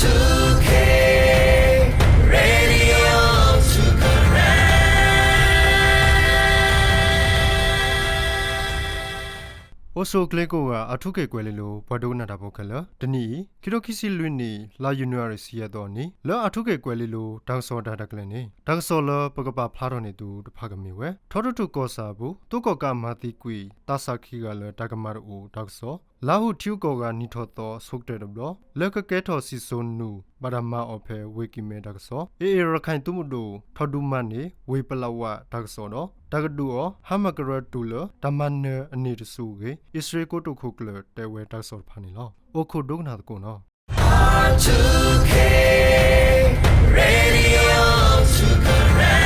two K Radio two Karen. အိၣ်ဆူၣ်အိၣ်ချ့ကိးဂၤ အၣ်ထူခ့ၣ်ကွဲၤလ့လိၤ ပှၤဒိကနၣ်တၢ်ဖိခဲလၢာ်, တနံၤအံၤ ခံထိခံဆံလွံၢ်နံၣ် လါယနူၤအါရံၤ ဆံယဲၢ်သီအနံၤ လၢအၣ်ထူခ့ၣ်ကွဲၤလ့လိၤ တၢ်ကစီၣ်တၢ်ရဲၣ်တၢ်ကျဲၤန့ၣ် တၢ်ကစီၣ်လၢပကပာ်ဖျါထီၣ်န့ၢ်သုတဖၣ်ကမ့ၢ်ဝဲ ထီတထူၣ်ကီၢ်ဆၣ်အပူၤ သုးကီၣ်ကးမၤသံကွံာ် သးစၢ်ခံဂၤလၢတၢ်ကမၣ်တအိၣ်တၢ်ကစီၣ်, လါဟူထံဂုၤကီၢ်ဂၤနံၣ်ထီၣ်သီအဆိကတၢၢ်တဘျီ လၢကကဲထီၣ်စံၣ်စိၤနူာ် ဘၣ်တၢ်မၤအီၤဖဲဝ့ၢ်ကံၢ်မဲတၢ်ကစီၣ်, အ့ၣ်အ့ၣ် ရခၢၣ်သုးမုၢ်ဒိၣ် ထီၣ်ဒုးမၤန့ၢ် ဝ့ၢ်ပလးဝးတၢ်ကစီၣ်ဒီး တၢ်ကဒုးအီၤ ဟါမၢ်ကရၢတူၢ်လၢတၢ်မၤနၢၤအန့ၢ်တစူၢ်အဂ့ၢ် အံၣ်စရ့လးကိတိာ်ခိၣ်ကျၢၢ်တဲဝဲတၢ်ကစီၣ်တဖၣ်န့ၣ်လီၤ. အိၣ်ခိးဒိကနၣ်သကိးနီၤ. R two K Radio two Karen.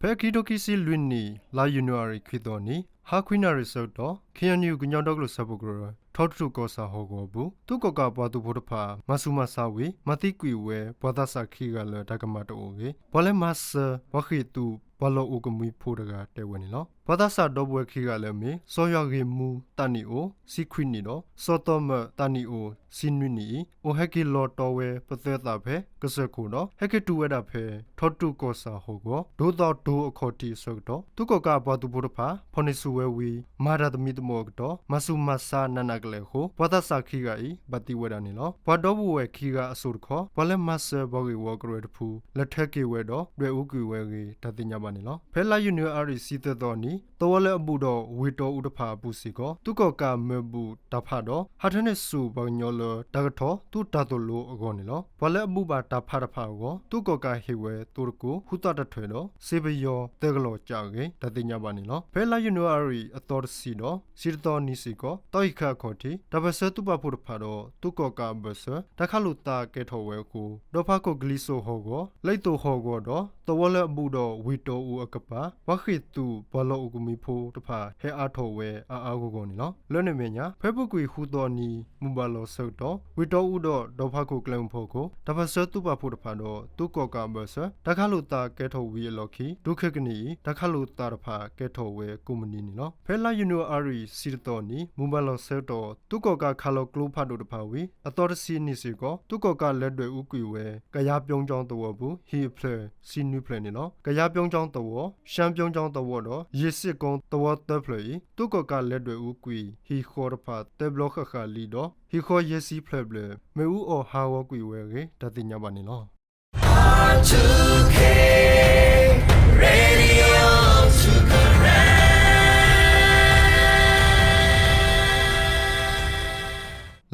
ဖဲခံထိခံဆံလွံၢ်နံၣ် လါယနူၤအါရံၤ ခွံသီအနံၤ ဟါခွံနၣ်ရံၣ်ဆၢကတီၢ် ခ့ၣ်အဲၣ်ယူၣ် ကညီဒီကလုာ်စၢဖှိၣ်ကရၢ ထီတထူၣ်ကီၢ်ဆၣ်ဟီၣ်ကဝီၤအပူၤ သုးကီၣ်ကးပှၤသုးဖိတဖၣ် မၤဆူးမၤဆါဝံၤ မၤသံကွံာ်ဝဲ ပှၤသးစၢ်ခံဂၤလၢတၢ်ကမၣ်တအိၣ်အဂ့ၢ် ပှၤလၢမၤစၢၤ ပှၤဃ့ၢ်သုး ပှၤလီၢ်အိၣ်ကမှံဖိတဂၤတဲဝဲန့ၣ်လီၤ. ပှၤသးစၢ်ဒီပုၢ်ဝဲၢ်ခံဂၤလၢအမ့ၢ် စီၤယွၤဂ့ၤမူ သးနံၣ်အိၣ် ဆံခွံနံၣ်ဒီး စီၤသီမၢၣ် သးနံၣ်အိၣ် ဆံနွံနံၣ်အံၤ အိၣ်ဟဲက့ၤလီၤတီဝဲ ပသၢသးဖဲ ကစၢၢ်ခိၣ်ဒီး ဟဲက့ၤတုၤဝဲဒၣ်ဖဲ ထီတထူၣ်ကီၢ်ဆၣ်ဟီၣ်ကဝီၤ ဒိသီတိၤအခီၣ်ထံးအဆၢကတီၢ် သုးကီၣ်ကးအပှၤသုးဖိတဖၣ် ဖီၣ်န့ၢ်ဆူၣ်ဝဲဝံၤ မၤတၢ်သမံသမိးအကတီၢ် မၤဆူးမၤဆါနးနးကလဲာ်အဃိ ပှၤသးစၢ်ခံဂၤအံၤ ဘၣ်သံဝဲဒၣ်န့ၣ်လီၤ. ပှၤဒီပုၢ်ဝဲၢ်ခံဂၤအစိၤတခီ ပှၤလၢမၤစၢၤပှၤဂ့ၢ်ဝီကရၢတဖု လဲၤထၢက့ၤဝဲဒီး ဒွဲၣ်အူကွံာ်ဝဲအဂ့ၢ် တၢ်သ့ၣ်ညါဘၣ်န့ၣ်လီၤ. ဖဲလါယနူၤအါရံၤ ဆံသၢသီအနံၤ သဝီလၢအဘူးဒီးဝ့ၢ်တီအူတဖၣ်အပူၤစ့ၢ်ကီး သုးကီၣ်ကးမၢဘူးတၢ်ဖးဒီး ဟးထၢန့ၢ်ဆူၣ်ပှၤကညီလၢ တၢ်ကထီၣ်သုးတၢ်သိၣ်လိအဂီၢ်န့ၣ်လီၤ. ပှၤလၢအဘူးဘၣ်တၢ်ဖးတဖၣ်အဂီၢ် သုးကီၣ်ကးဟ့ၣ်ဝဲသိတကိး ဟူသၣ်တထၢၣ်ဒီး စ့ပယီၤသၢကလီၤကးအဂ့ၢ် တၢ်သ့ၣ်ညါဘၣ်န့ၣ်လီၤ. ဖဲလါယနူၤအါရံၤ အသီတဆံဒီး ဆံတသီနံၤစ့ၢ်ကီး သီအံၤခါအခီၣ်ထံး တၢ်ပၢၢ်ဆၢသုးပာ်ဖှိၣ်တဖၣ်ဒီး သုးကီၣ်ကးအဘၢၣ်စၢၤ တၢ်ခးလိာ်သးကဲထီၣ်ဝဲအဃိ ဒီးဖးခိၣ်ကလံၤစိးဟီၣ်ကဝီၤ လၢအံၤသိးဟီၣ်ကဝီၤဒီး သဝီလၢအဘူးဒီးဝ့ၢ်တီအူအကပၤ ပှၤဃ့ၢ်သုး ပှၤလီၢ်အိၣ်ကမှံဖိတဖၣ် ဟဲအါထီၣ်ဝဲအါအါဂီၢ်ဂီၢ်န့ၣ်လီၤ. လၢန့ၣ်အမဲာ်ညါ ဖဲအပူၤကွံာ်ဃုသီအနံၤ မုၢ်ဘၣ်လီၤဆၢကတီၢ် ဝ့ၢ်တီအူဒီးဒီးဖးခိၣ်ကျဲမုၢ်ဖီခိၣ် တၢ်ပၢၢ်ဆၢသုးပာ်ဖှိၣ်တဖၣ်ဒီး သုးကီၣ်ကးအဘၢၣ်စၢၤ တၢ်ခးလိာ်သးကဲထီၣ်ဝံၤအလီၢ်ခံ တုၤခဲကနံၣ်အံၤ တၢ်ခးလိာ်သးတဖၣ်ကဲထီၣ်ဝဲကိးမုၢ်နံၤန့ၣ်လီၤ. ဖဲလါယနူၤအါရံၤ ဆံတသီအနံၤ မုၢ်ဘၣ်လီၤဆၢကတီၢ် သုးကီၣ်ကးခးလီၤကျိဖးဒိၣ်တဖၣ်ဝံၤ အသီတဆံနံၤစ့ၢ်ကီး သုးကီၣ်ကးလဲၤဒွဲၣ်အူကွံာ်ဝဲ ကယၤပျိကၠီသဝီပူၤ ဟံၣ်အဖျၢၣ် ဆံနွံဖျၢၣ်န့ၣ်လီၤ. ကယၤပျိကၠီသဝီ ရှမ်းပျိကၠီသဝီဒီး ယ့ၣ်စ့ၣ်ကိသဝီသၢဖျၢၣ်အံၤ သုးကီၣ်ကးလဲၤဒွဲၣ်အူကွံာ် ဟံၣ်ဃီတဖၣ်သၢဘျီဃၣ်ဃၣ်လံဒီး ဟံၣ်ဃီယဲၢ်ဆံဖျၢၣ်ဘျဲၣ် မ့ၣ်အူအီၣ်ဟးဂီၤကွံာ်ဝဲအဂ့ၢ် တၢ်သ့ၣ်ညါဘၣ်န့ၣ်လီၤ.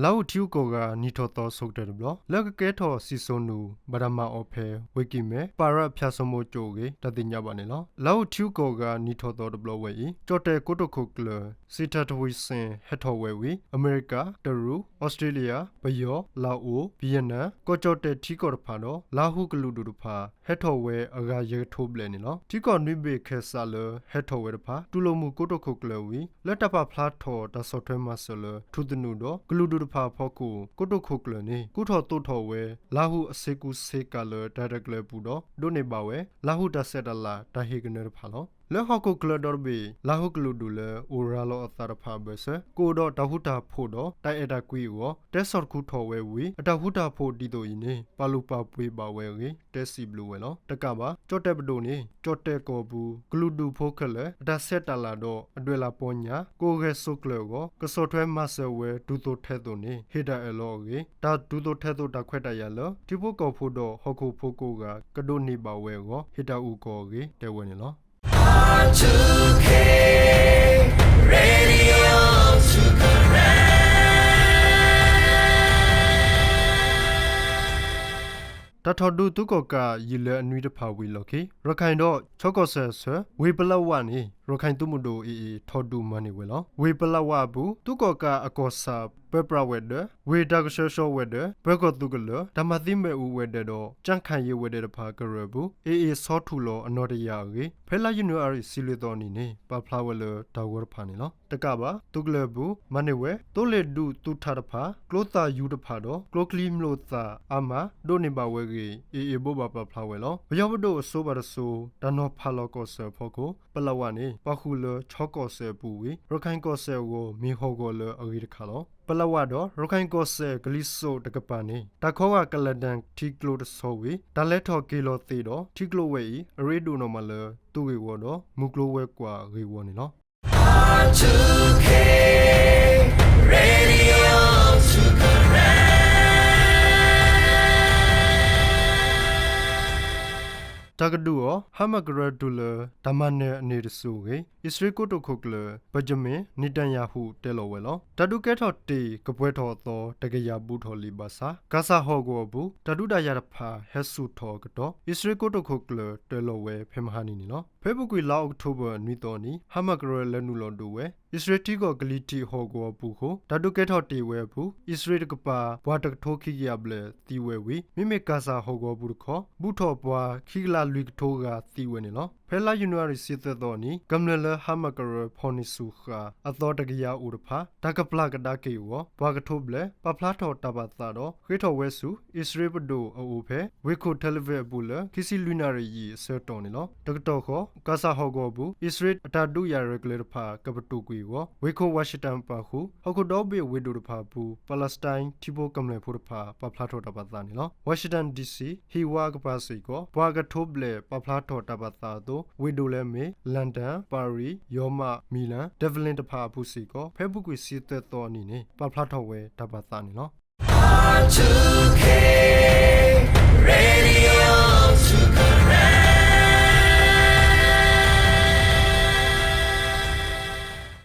လါဟူထံဂုၤကီၢ်ဂၤ နံၣ်ထီၣ်သီဆိကတၢၢ်တဘျီ လၢကကဲထီၣ်စံၣ်စိၤနူာ် ဘၣ်တၢ်မၤအီၤဖဲ ဝ့ၢ်ကံၢ်မဲ ပၣ်ရၣ်ဖၠၣ်စိမိၤကၠိအဂ့ၢ် တၢ်သ့ၣ်ညါဘၣ်န့ၣ်လီၤ. လါဟူထံဂုၤကီၢ်ဂၤ နံၣ်ထီၣ်သီတဘျီဝဲအံၤ ကၠီၣ်တဲၣ်ကိတိာ်ခိၣ်ကျၢၢ် စံးထၢၣ်ထဝံၣ်စ့ၣ် ဟဲထီၣ်ဝဲဝံၤ အမဲရကၤ, တရူး, အီစထြ့လယါ, ပယီၤ, လၣ်အိၣ်, ဝံယ့ၣ်နၣ် ကီၢ်ကၠီၣ်တဲၣ်ထံကီၢ်တဖၣ်ဒီး လါဟူကလုာ်ဒူၣ်တဖၣ် ဟဲထီၣ်ဝဲအဂၤယဲၢ်ကထိဘျဲၣ်န့ၣ်လီၤ. ထံကီၢ်နွံဘ့ၣ်ခဲစးလၢဟဲထီၣ်ဝဲတဖၣ် တူၢ်လိာ်မုာ်ကိတိာ်ခိၣ်ကျၢၢ်ဝံၤ လၢတၢ်ပာ်ဖျါထီၣ်တၢ်ဆီၣ်ထွဲမၤစၢၤလၢ ထူသနူဒီးကလုာ်ဒူၣ်တဖၣ်အဖီခိၣ် ကိတိာ်ခိၣ်ကျၢၢ်န့ၣ် ကူထီၣ်သိးထီၣ်ဝဲ လါဟူအဆ့ကူဆ့ကၤလၢတၢ်ရဲၣ်တၢ်ကျဲၤအပူၤဒီး ဒိးန့ၢ်ဘၣ်ဝဲ လါဟူတၢ်ဆဲးတၢ်လၤတၢ်ဟ့ၣ်ကနၢတဖၣ်လီၤ. လၢဟီၣ်ခိၣ်ချၢဒီတဘ့ၣ် လါဟူကလုာ်ဒူၣ်လၢအိၣ်ရၤလီၤအသးတဖၣ်အဘၢၣ်စၢၤ ကအိၣ်ဒီးတၢ်ဃူတၢ်ဖိးဒီးတၢ်အဲၣ်တၢ်ကွံအဂီၢ် တဲဆီၣ်တခူထီၣ်ဝဲဝံၤ အတၢ်ဃူတၢ်ဖိးဒ်သိးအံၤန့ၣ် ပာ်လုၢ်ပာ်ပှ့ၤဘၣ်ဝဲအဂ့ၢ် တဲစံးဘျုးဝဲလီၤ. တကးဘၣ် ကၠီၣ်တဲၣ်ပဒိၣ်န့ၣ် ကၠီၣ်တဲၣ်ကီၢ်ပူၤ ကလုာ်ဒူၣ်ဖိခဲလၢာ် အတၢ်ဆဲးတၢ်လၤဒီးအဒွဲၣ်လၤပီညါ ကအိၣ်ဂဲၤဆိးကျၢၤအဂီၢ် ကဆီၣ်ထွဲမၤစၢၤဝဲတုၤသိးထဲသိးန့ၣ် ဟ့ၣ်တၢ်အၢၣ်လီၤအဂ့ၢ် တၢ်တုၤသိးထဲသိးတၢ်ခွဲးတၢ်ယာ်လၢ ထံဖိကီၢ်ဖိဒီးဟီၣ်ခိၣ်ဖိကိးဂၤ ကဒိးန့ၢ်ဘၣ်ဝဲအဂီၢ် ဟ့ၣ်တၢ်အုၣ်ကီၤအဂ့ၢ် တဲဝဲန့ၣ်လီၤ. တၢ်ထီၣ်ဒုးသုးကီၣ်ကးယံာ်လၢအနွံတဖၣ်ဝံၤအလီၢ်ခံ ရခၢၣ်ဒီး ခၠီကီၢ်စဲၣ်အဆၢ ဝ့ၢ်ပလးဝးန့ၣ် ရခၢၣ်သုးမုၢ်ဒိၣ် အ့ၣ်အ့ၣ် ထီၣ်ဒုးမၤန့ၢ်ဝဲလီၤ. ဝ့ၢ်ပလးဝးအပူၤ သုးကီၣ်ကးအကီၢ်ဆၣ် ပၢပြးဝဲၤဒၢး, ဝ့ၢ်တၢ်ကဆှဲကဆှီဝဲၤဒၢး, ပၢၤကီၢ်သုးကလၢၤ, တၢ်မၤသံမ့ၣ်အူဝဲၤဒၢးဒီး ကၠၣ်ခၣ်ယ့ဝဲၤဒၢးတဖၣ်ကရၢၢ်အပူၤ အ့ၣ်အ့ၣ်ဆီထူၣ်လီၤအနီၣ်တယာ်အဂ့ၢ် ဖဲလါယနူၤအါရံၤ ဆံလွံၢ်သီအနံၤန့ၣ် ပာ်ဖျါဝဲလၢတၢ်ဂီၤတဖၣ်န့ၣ်လီၤ. တကးဘၣ် သုးကလၢၤအပူၤ မၤန့ၢ်ဝဲ သိလ့ၣ်ဒူးသုးထးတဖၣ်, ကျိသၣ်ယူၤတဖၣ်ဒီး ကျိချံမျိာ်သၣ်အါမး ဒိးန့ၢ်ဘၣ်ဝဲအဂ့ၢ် အ့ၣ်အ့ၣ်ဘိးဘၣ်ပာ်ဖျါဝဲလီၤ. ပယီၤပဒိၣ်အစိၤဘၣ်တစိၤ တၢ်နီၤဖးလီၤကီၢ်စဲၣ်အဖီခိၣ် ပလးဝးန့ၣ် ပှၤဃုာ်လၢခၠီကီၢ်စဲၣ်အပူၤဝံၤ ရခၢၣ်ကီၢ်စဲၣ်အဂီၢ် မ့ၢ်ဟီၣ်ကဝီၤလၢအဂ့ၤတခါလီၤ. ပလၢ်ဝါဒီး ရခၢၣ်ကီၢ်စဲၣ်ကလံၤစိးတကပၤန့ၣ် တၢ်ခီဂာ်ကလဲၤဒၣ်ထံကျိတဆီဝံၤ တၢ်လဲၤထီၣ်က့ၤလီၤသ့ဒီး ထံကျိဝဲအံၤ အရ့ဒိၣ်နီၢ်မးလၢ သုးဂ့ၢ်ဝီဒီး မုၢ်ကျိၤဝဲၤကွာ်ဂ့ၢ်ဝီန့ၣ်လီၤ. တၢ်ကဒုးအီၤ ဟါမၢ်ကရၢတုၤလၢ တၢ်မၤနၢၤအန့ၢ်တစိၤအဂ့ၢ် အံၣ်စရ့လးကိတိာ်ခိၣ်ကျၢၢ် Benjamin Netanyahu တဲလီၤဝဲလီၤ. တၢ်ဒုးကဲထီၣ်တ့ၢ် ကပှဲၤထီၣ်အသီ တကယၤဘူးထီၣ်လံဘၣ်ဆၣ် ကၢ်စၢ်ဟီၣ်ကဝီၤအပူၤ တၢ်ဒုးတၢ်ယၤတဖၣ် ဟဲဆူၣ်ထီၣ်အကတီၢ် အံၣ်စရ့လးကိတိာ်ခိၣ်ကျၢၢ် တဲလီၤဝဲဖဲမဟါနံၤန့ၣ်လီၤ. ဖဲအပူၤကွံာ် လါအီးကထိဘၢၣ်နွံသီအနံၤ ဟါမၢ်ကရၢလဲၤနုာ်လီၤဒုးဝဲ အံၣ်စရ့လးထံကီၢ်ကလံၤထံးဟီၣ်ကဝီၤအပူၤအဃိ တၢ်ဒုးကဲထီၣ်တ့ၢ်ဝဲအပူၤ အံၣ်စရ့လးတကပၤ ပှၤတကထိခံကယၤဘျဲၣ်သံဝဲဝံၤ မ့မ့ၢ်ကၢ်စၢ်ဟီၣ်ကဝီၤအပူၤတခီ ဘူးထီၣ်ပှၤခံကလးလွံၢ်ကထိဂၤသံဝဲန့ၣ်လီၤ. ဖဲလါယနူၤအါရံၤဆံသၢသီအနံၤ ကမျၢၢ်လၢဟါမၢ်ကရၢဖီၣ်န့ၢ်ဆူၣ်ဃာ် အသီတကယၤအိၣ်တဖၣ် တၢ်ကပျၢ်ကဒါက့ၤအဂီၢ် ပှၤကထိဘျဲၣ် ပာ်ဖျါထီၣ်တၢ်ပာ်သးဒီး ဃ့ထီၣ်ဝဲဆူ အံၣ်စရ့လးပဒိၣ်အအိၣ်ဖဲ ဝ့ၢ်ခိၣ် Tel Aviv အပူၤလၢ ခံဆံလွံၢ်နၣ်ရံၣ်အံၤအဆၢကတီၢ်န့ၣ်လီၤ. တကတီၢ်ဃီ ကၢ်စၢ်ဟီၣ်ကဝီၤအပူၤ အံၣ်စရ့လးအတၢ်ဒုးယၤရဲၣ်ကျဲၤတဖၣ် ကပတုာ်ကွံာ်အဂီၢ် ဝ့ၢ်ခိၣ် Washington ပာ်ဃုာ် ဟီၣ်ခိၣ်ဒီဘ့ၣ်ဝ့ၢ်ဒိၣ်တဖၣ်အပူၤ Palestine ထံဖိကမျၢၢ်ဖိတဖၣ် ပာ်ဖျါထီၣ်တၢ်ပာ်သးန့ၣ်လီၤ. Washington DC ဟံၣ်ဝါအကပၤစ့ၢ်ကီး ပှၤကထိဘျဲၣ်ပာ်ဖျါထီၣ်တၢ်ပာ်သးအသိး ဝ့ၢ်ဒိၣ်လၢအမ့ၢ် London, Paris, ယီၤမး, Milan, Dublin တဖၣ်အပူၤစ့ၢ်ကီး ဖဲအပူၤကွံာ်ဆံသၢသီအနံၤန့ၣ် ပာ်ဖျါထီၣ်ဝဲတၢ်ပာ်သးန့ၣ်လီၤ.